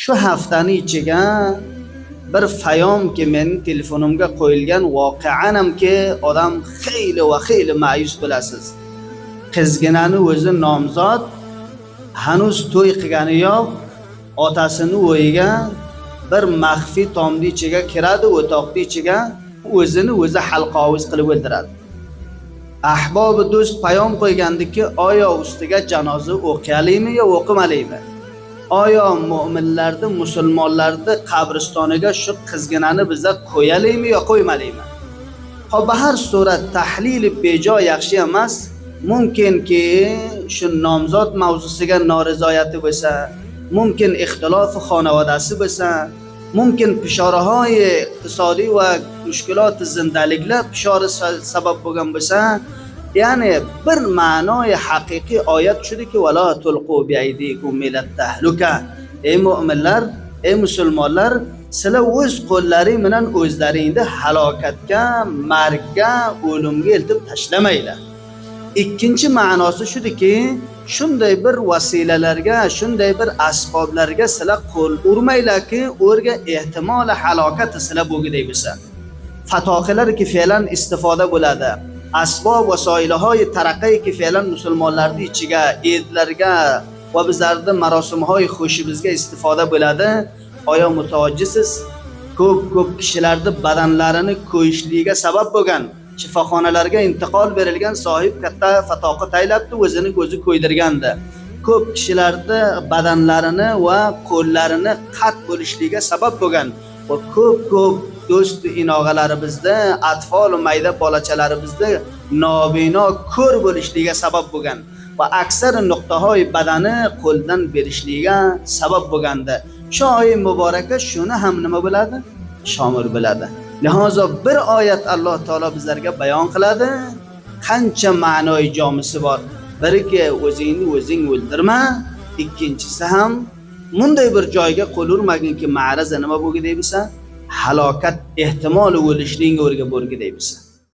Shu haftani ichiga bir fayomki mening telefonimga qo'yilgan voqeanamki odam xeyli va xeyli ma'yus bo'lasiz. Qizginani o'zi nomzod, hanuz to'y qilgani yo'q, otasini o'yiga bir maxfiy tomni ichiga kiradi, o'toqni ichiga o'zini o'zi halqoviz qilib o'ldiradi. Ahbobi do'st payom qo'ygandiki, oyo ustiga janoza o'qiyalikmi yo o'qimalikmi? Oyo mo'minlarni, musulmonlarni qabristoniga shu qizginani biza qo'yalikmi yo qo'ymalikmi? Xo'p, har surat tahlili bejo yaxshi emas. Mumkinki shu nomzod mavzusiga norizoyati bo'lsa, mumkin ixtilofi xonavadasi bo'lsa, mumkin pishorahoyi iqtisodiy va mushkuloti zindaliklar pishori sabab bo'lgan bo'lsa, ya'ni bir ma'noyi haqiqiy oyat shudiki, vala tulqu biaydikum ila tahluka. Ey mo'minlar, ey musulmonlar, sizlar o'z qo'llaring bilan o'zlaringni halokatga, margga, o'limga eltib tashlamanglar. Ikkinchi ma'nosi shudiki, shunday bir vasilalarga, shunday bir asboblarga sizlar qo'l urmanglarki, o'rga ehtimoli halokati sizlar bo'lgiday bo'lsa. Fatohilarki fe'lan istifoda bo'ladi. Asbob vasoilahoyi taraqqiyki fe'lan musulmonlarning ichiga, edlarga va bizlarning marosimhoyi xo'shimizga istifoda bo'ladi. Oyo mutavajjisiz, ko'p-ko'p kishilarning badanlarini ko'yishligiga sabab bo'lgan, shifoxonalarga intiqol berilgan sohib katta fatoqi taylabdi, o'zini ko'zi ko'ydirgandi. Ko'p kishilarni badanlarini va qo'llarini qat bo'lishligiga sabab bo'lgan va ko'p-ko'p do'st inog'alarimizni, atfol mayda bolachalarimizni nobino ko'r bo'lishligiga sabab bo'lgan va aksar nuqtahoy badani qo'ldan berishligiga sabab bo'lgandi. Shu oy muboraka shuni ham nima bo'ladi? Shomil bo'ladi. Lihozo bir oyat Alloh taolo bizlarga bayon qiladi. Qancha ma'noyi jomisi bor. Biriki o'zingni o'zing o'ldirma, ikkinchisi ham bunday bir joyga qo'l urmaginki, ma'raza nima bo'lgi deymisan? Halokat ehtimoli o'lishning o'rga bo'lgi deymisan.